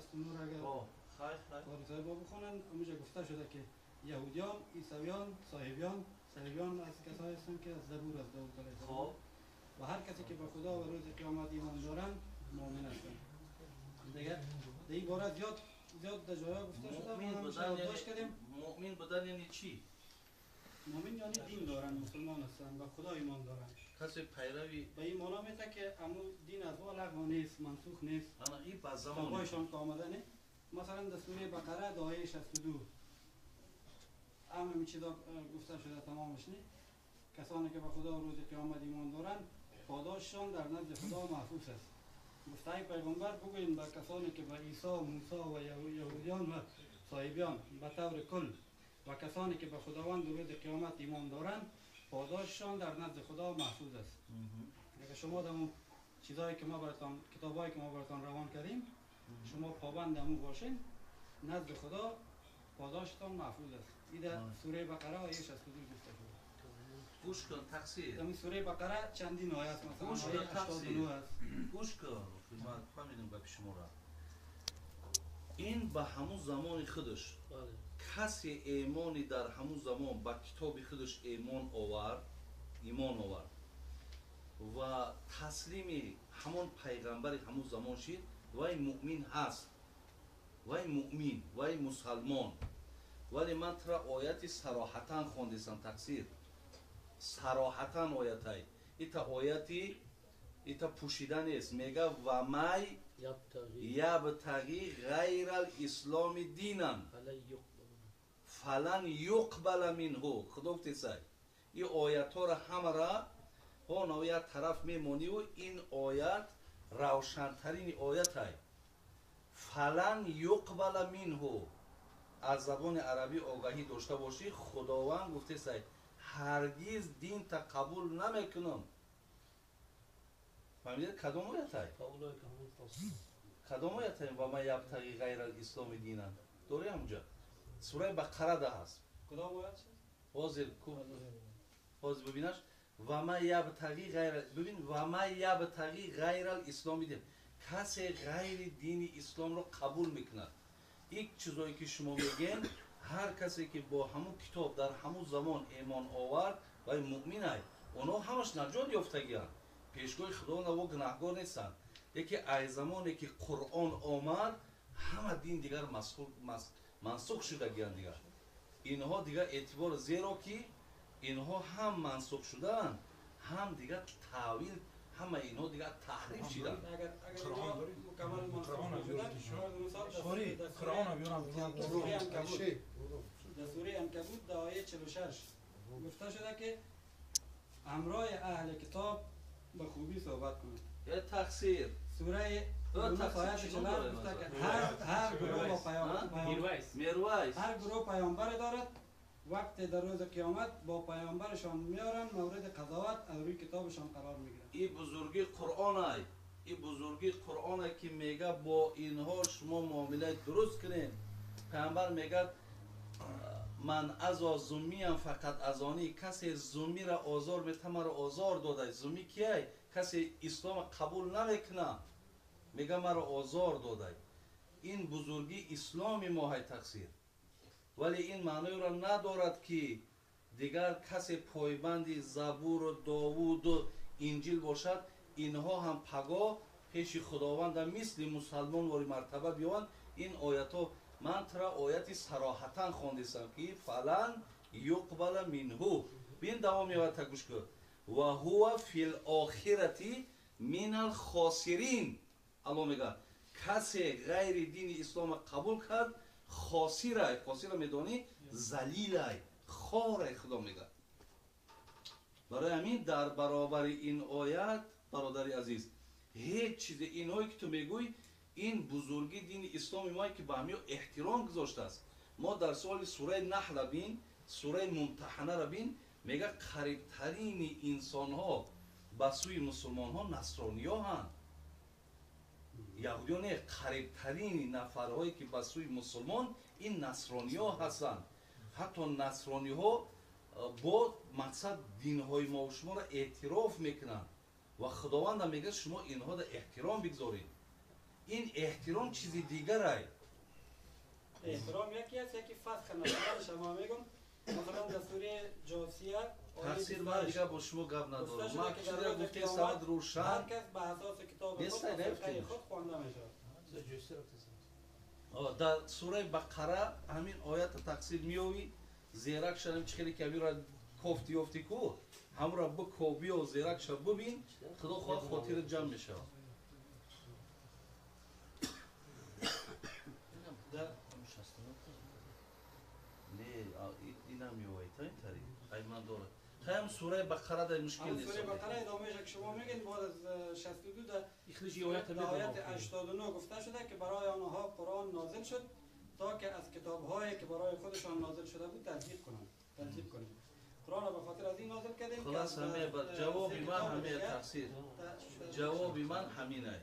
69 اگر قاری صاحب بخونن، اونجا گفته شده که یهودیان، عیسویان، صاحبیان، صلیبیان از کسایی هستند که از زبور از داوود علیه السلام و هر کسی که به خدا و روز قیامت ایمان دارند مؤمن هستند. دیگه در این باره زیاد زیاد در جایا گفته شده. مؤمن ما بودن هم یعنی یادداشت کردیم. مؤمن بودن یعنی چی؟ مؤمن یعنی دین دارن، مسلمان هستند، به خدا ایمان دارن. کسی پیروی به این معنا میته که امو دین از ما لغو نیست، منسوخ نیست. انا این به زمان کتابایشان که آمده نه. مثلا در سوره بقره در آیه 62 هم همین چیزا گفته شده تمامش نه. کسانی که به خدا و روز قیامت ایمان دارند پاداششان در نزد خدا محفوظ است. گفته ای پیغمبر بگوییم به کسانی که به عیسی و موسی و یهودیان و صاحبیان به طور کل و کسانی که به خداوند و روز قیامت ایمان دارند پاداششان در نزد خدا محفوظ است. اگر شما در اون چیزایی که ما براتان، کتابایی که ما براتان روان کردیم، شما پابند امو باشین، نزد خدا پاداشتان محفوظ است. این در سوره بقره آیه 62 گفته شده. گوش کن تقصیر. در این سوره بقره چندین آیه است، مثلا گوش آیه کن تقصیر. 89 است. گوش کن، من فهمیدم گپ شما را. این به همون زمان خودش کسی ایمانی در همون زمان به کتاب خودش ایمان آورد، ایمان آورد و تسلیم همون پیغمبر همون زمان شد، وای مؤمن هست، وای مؤمن، وای مسلمان. ولی من ترا آیتی صراحتا خواندیسم تقصیر، صراحتا آیتای ایتا آیتی ایتا پوشیده نیست. میگه و می یبتغی غیر الاسلام دینا فلن یقبل منه. خدا گفته سای این آیت ها را همه را ها یک طرف میمونی و این آیت روشنترین آیت های فلن یقبل منه. از زبان عربی آگاهی داشته باشی، خداوند گفته سای هرگز دین تا قبول نمیکنم. فهمیدید کدام آیت های؟ کدام آیت های؟ و من یبتغی غیر الاسلام دینا دوره همونجا سوره بقره ده هست. کدام آیت؟ حاضر کو حاضر ببینش. و ما یبتغی غیر، ببین و ما یبتغی غیر الاسلام دین، کسی غیر دین اسلام رو قبول میکند. یک چیزایی که شما میگین، هر کسی که با همون کتاب در همون زمان ایمان آورد و مؤمن ای، اونا همش نجات یافتگیان، پیشگاه خدا نو گناهکار نیستن. یکی ای زمانی که قرآن آمد همه دین دیگر منسوخ شدگیان دیگر. اینها دیگر اعتبار، زیرا که اینها هم منسوخ شدن، هم دیگر تاویل، همه اینها دیگر تحریف شدن. اگر مکمل منسوخ شدن، در سوره عنکبوت در آیه 46 گفته شده که همراه اهل کتاب به خوبی صحبت کنید. یه تقصیر. سوره آیه 48 گفته که هر گروه با پیامبر، هر گروه پیامبر دارد، وقت در روز قیامت با پیامبرشان میارن، مورد قضاوت از روی کتابشان قرار میگیرن. این بزرگی قرآن ای، این بزرگی قرآن ای که میگه با اینها شما معامله درست کنین. پیامبر میگه من ازا زمیم فقط از آنی، کسی زمی را آزار میته مرا آزار داده. زمی کیه؟ کسی اسلام قبول نمیکنه، میگه مرا آزار داده. این بزرگی اسلام ما های تقصیر. ولی این معنی را ندارد که دیگر کسی پایبند زبور و داوود و انجیل باشد، اینها هم پگاه پیش خداوند مثل مسلمان واری مرتبه بیاند. این آیت ها من ترا آیتی صراحتا خواندیستم که فلن یقبل منه. بین دوام میآید تا گوش کن. و هو فی الاخرة من الخاسرین. الله میگه کسی غیر دین اسلام قبول کرد خاسره، خاسره میدانی ذلیله، خاره. خدا میگه. برای همین در برابر این آیت برادر عزیز هیچ چیز اینهایی که تو میگوی این بزرگی دین اسلام ما که به همین احترام گذاشته است. ما در سوال سوره نحل بین، سوره ممتحنه را بین، میگه قریبترین انسان ها به سوی مسلمان ها نصرانی ها هستند. یهودیان قریبترین نفرهایی که به سوی مسلمان این نصرانی ها هستند. حتی نصرانی ها با مقصد دین های ما و شما را اعتراف میکنند و خداوند هم میگه شما اینها را احترام بگذارید. Ин эҳтиром чизи дигарай. Эҳтиром яке аст, яке фасх нашудан. Шумо мегум масалан дар сураи Ҷосия тафсир ман дигар бо шумо гап надорам. Ман чизе гуфтем савод рӯшан. Ҳар кас ба асоси китоби худ фирқаи худ хонда мешавад. Дар сураи Бақара ҳамин оята тақсир меёвӣ, зерак шавем чӣ хеле ки ҳаминро кофти ёфти ку, ҳамро бикобиё зерак ша бибин, худо хоҳад хотират ҷамъ мешавад. Не, инам ёвай та ин тариқ. Ай ман дорад. Хаям сураи Бақара дар мушкил нест. Сураи Бақара идомааш ки шумо мегӯед баъд аз 62 дар ояти 89 гуфта шуда ки барои онҳо Қуръон нозил шуд то ки аз китобҳое ки барои худашон нозил шуда буд тасдиқ кунанд. Тасдиқ кунанд. Қуръонро ба хотир аз ин нозил кардем. Хулас ҳаме ҷавоби ман ҳаме тафсир. Ҷавоби ман ҳамин ай.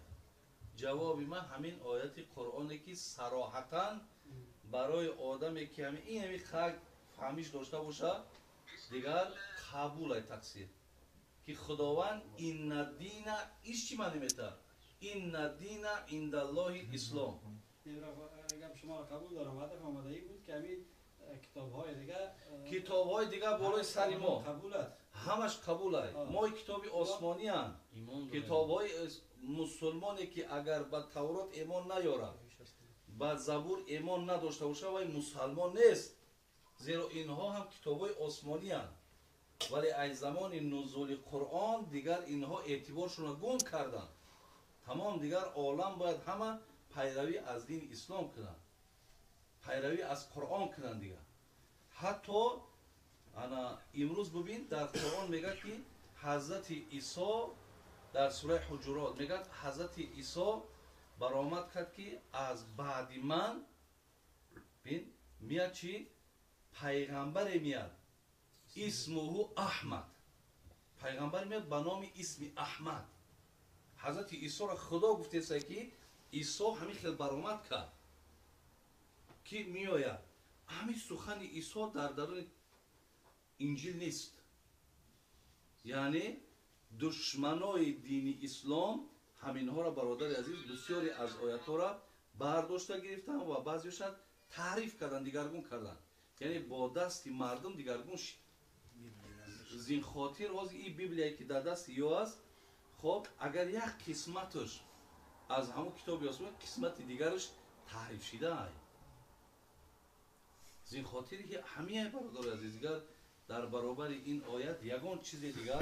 Ҷавоби ман ҳамин ояти Қуръоне ки сароҳатан барои одаме ки ҳамин ин ҳамин хак фаҳмиш дошта боша, дигар қабул ай тақсир. Ки Худованд инна дина иш чӣ маъни метавад? Инна дина индаллоҳи ислом. Гап шуморо қабул дорам. Ҳадаф омадаӣ буд ки ҳамин китобҳои дигар китобҳои дигар болои сари мо қабул аст. Ҳамаш қабул ай. Мо китоби осмонианд. Китобҳои мусулмоне ки агар ба Таврот имон наёрад, ба Забур имон надошта бошад, вай мусалмон нест. Зеро инҳо ҳам китобҳои осмонианд. Вале аз замони нузули Қуръон дигар инҳо эътиборшонро гум карданд. Тамом дигар олам бояд ҳама пайравӣ аз дини ислом кунанд, пайравӣ аз Қуръон кунанд дигар. Ҳатто ана имрӯз бубин дар Қуръон мегӯяд ки ҳазрати Исо дар сураи Ҳуҷурот мегӯяд ҳазрати Исо баромад кард ки аз баъди ман бин меяд чи пайғамбаре меяд исмуҳу Аҳмад. Пайғамбар меяд ба номи исми Аҳмад. Ҳазрати Исоро Худо гуфтеса ки Исо ҳамин хел баромад кард ки меояд. Ҳамин сухани Исо дар даруни Инҷил нест. Яъне душманои дини ислом ҳаминҳоро бародари азиз бисёре аз оятҳоро бардошта гирифтанд ва баъзеашон таҳриф карданд, дигаргун карданд. Яъне бо дасти мардум дигаргун шид. Зин хотир ҳозир ин библияе ки дар дасти ё аст, хоб агар як қисматаш аз ҳамон китоби осмон қисмати дигараш таҳриф шидаай. Зин хотир ҳамияй бародари азиз дигар дар баробари ин оят ягон чизе дигар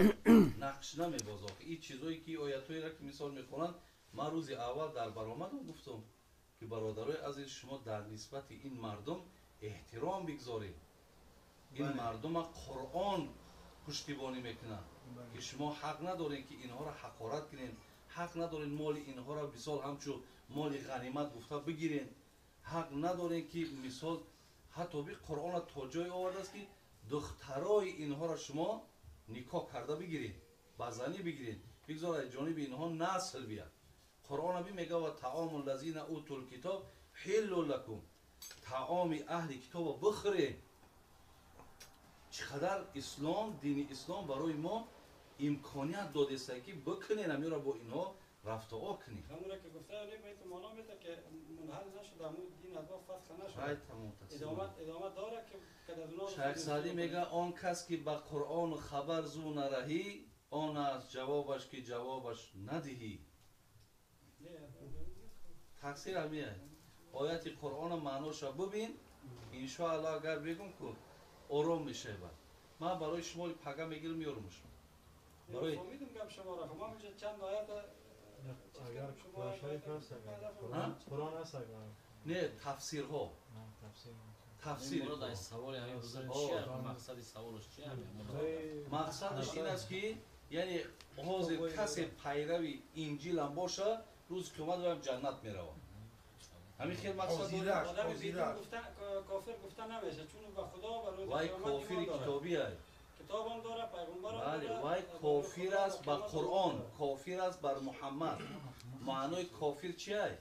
нақш намебозад. Ин чизое ки оятҳоеро ки мисол мехонанд, ман рӯзи аввал дар баромадам гуфтам ки бародарои азиз шумо дар нисбати ин мардум эҳтиром бигзоред. Ин мардума Қуръон пуштибонӣ мекунад ки шумо ҳақ надоред ки инҳоро ҳақорат кунед, ҳақ надоред моли инҳоро мисол ҳамчун моли ғанимат гуфта бигиред, ҳақ надоред ки мисол ҳатто би Қуръонро то ҷое овардааст ки духтарои инҳоро шумо никоҳ карда бигиред, ба занӣ бигиред, бигзор аз ҷониби инҳо насл биёд. Қуръон би мегӯяд ва таому лазина утул китоб ҳиллу лакум, таоми аҳли китобро бихӯред. Чӣ қадар ислом, дини ислом барои мо имконият додеста ки бикунем ҳаминро бо инҳо рафтуо кунем. Ҳамонро ки гуфта эҳтимол мета ки мунҳал нашуда, ҳамун дин аз бо фасх нашуда. Ай тамом тақсим. Идома дорад ки аз онҳо Шайх Саъдӣ мегӯяд он кас ки ба Қуръон хабар зу нараҳӣ, он аст ҷавобаш ки ҷавобаш надиҳӣ. Тақсир ҳамия. Ояти Қуръона маъноша бубин, иншоаллоҳ агар бигум ку ором мешавад. Ман барои шумо пага мегирам меёрам шумо. Барои фаҳмидам гап шуморо. Ман инҷа чанд оят агар Қуръон шариф ҳаст, агар Қуръон ҳаст, агар не тафсирҳо. Тафсир. Саволи ҳамин бузург чи аст? Мақсади саволаш чи аст? Мақсадаш ин аст ки яъне ҳозир касе пайрави Инҷилам боша, рӯзи қиёмат ваям ҷаннат меравад. Ҳамин хел мақсад дорад. Одами бедин гуфта кофир гуфта намешавад, чун ба Худо ва рӯзи вай қиёмат кофири имон дорад. китобӣ ай. Китобам дорад, пайғамбарам Бале, дорад. вай кофир аст ба Қуръон, кофир аст бар Муҳаммад. Маънои кофир чи ай?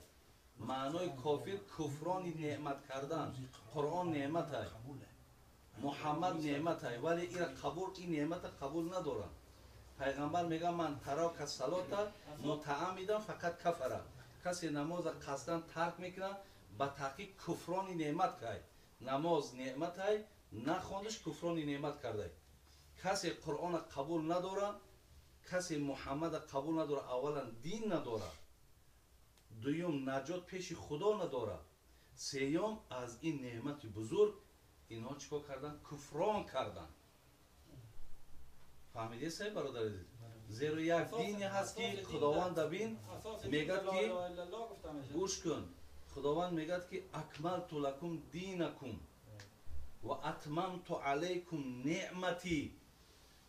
Маънои кофир куфрони неъмат кардан. Қуръон неъмат ай, Муҳаммад неъмат ай, вале ира қабул, ин неъмата қабул надоранд. Пайғамбар мегӯяд ман тарака салота мутааммидан фақат кафара. Касе намоза қасдан тарк мекунад, ба таҳқиқ куфрони неъмат кай. Намоз неъматай, нахондаш куфрони неъмат кардай. Касе Қуръона қабул надора, касе Муҳаммада қабул надора, аввалан дин надора, дуюм наҷот пеши Худо надора, сеюм аз ин неъмати бузург инҳо чӣ кор кардан? Куфрон кардан. Фаҳмидед, сай бародари азиз? Зеро як дине ҳаст ки Худованд бин мегӯяд ки гӯш кун, Худованд мегӯяд ки акмалту лакум динакум ва атмамту алайкум неъмати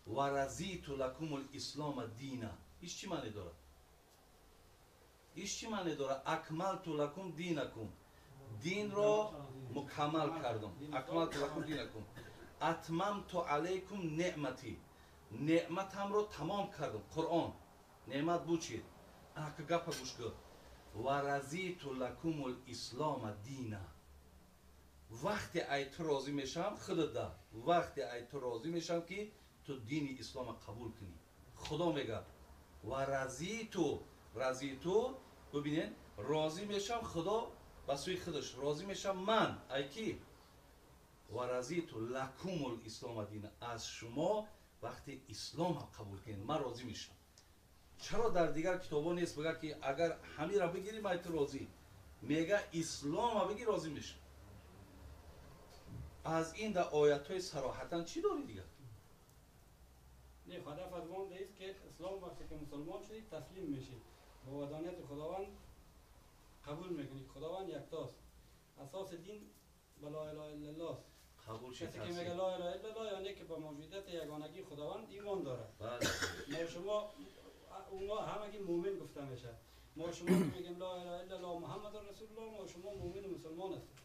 ва разиту лакумул ислома дина. Иш чӣ маъне дорад? Иш чӣ маъне дорад? Акмалту лакум динакум, динро мукаммал кардам. Акмалту лакум динакум, атмамту алайкум неъмати, неъматамро тамом кардам. Қуръон неъмат буд чӣ? Анака гапа гӯш кун. Ва разиту лакумул ислома дина. Вақте ай ту розӣ мешавам, худата, вақте ай ту розӣ мешавам ки ту дини ислома қабул кунӣ. Худо мегӯяд ва разиту, разиту, бибинед, розӣ мешавам Худо ба сӯи худаш, розӣ мешавам ман ай ки? Ва разиту лакумул ислома дина, аз шумо вақте ислома қабул кунед ман розӣ мешавам. Чаро дар дигар китобҳо нест бигӯяд ки агар ҳамира бигирӣ ман ту розӣ? Мега ислома бигир розӣ мешавам. Аз ин дар оятҳои сароҳатан чӣ дорӣ дигар? Не, ҳадаф аз он дест ки ислом вақте ки мусулмон шудӣ таслим мешӣ, бо ваҳдонияти Худованд қабул мекунӣ, Худованд яктост. Асоси дин ба ла илаҳа иллаллоҳ аст. Қабул ши Касе ки мегӯяд ла илаҳа иллаллоҳ, яъне ки ба мавҷудияти ягонагии Худованд имон дорад. Мо шумо اونا همگی مؤمن گفته میشه. ما شما که میگیم لا اله الا الله محمد رسول الله، ما شما مؤمن و مسلمان هستیم.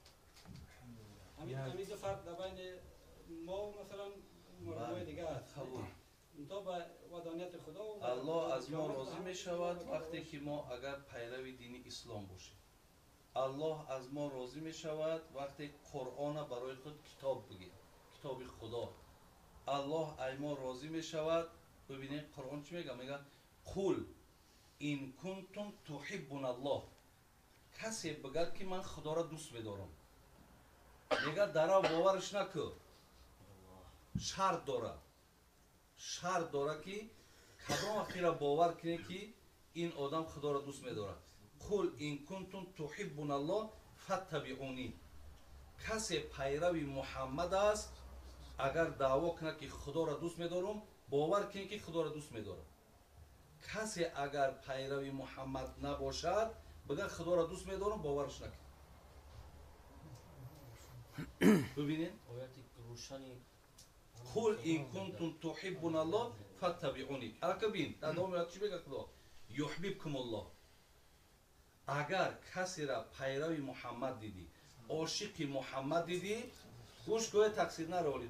همین دو فرق در بین ما و مثلا مردم دیگه است. تا به ودانیت خدا و الله از ما راضی میشود وقتی که ما اگر پیرو دین اسلام باشیم. الله از ما راضی میشود وقتی قرآن برای خود کتاب بگیم، کتاب خدا. الله از ما راضی میشود. ببینید قرآن چی میگه؟ میگه قل این کنتم تحبون الله. کسی بگه که من خدا را دوست می‌دارم، میگه درا باورش نکن. شرط داره، شرط داره که کدام وقتی را باور کنه که این آدم خدا را دوست می‌داره. قل این کنتم تحبون الله فاتبعونی. کسی پیرو محمد است اگر دعوا کنه که خدا را دوست می‌دارم، باور کنه که خدا را دوست می‌دارم. کسی اگر پیرو محمد نباشد بگه خدا را دوست می‌دارم، باورش نکن. ببینید قل این کنتم تحبون الله فاتبعونی. الان ببین در ادامه چی میگه خدا؟ یحببکم الله. اگر کسی را پیرو محمد دیدی، عاشق محمد دیدی، گوش کن، تقصیر نرو.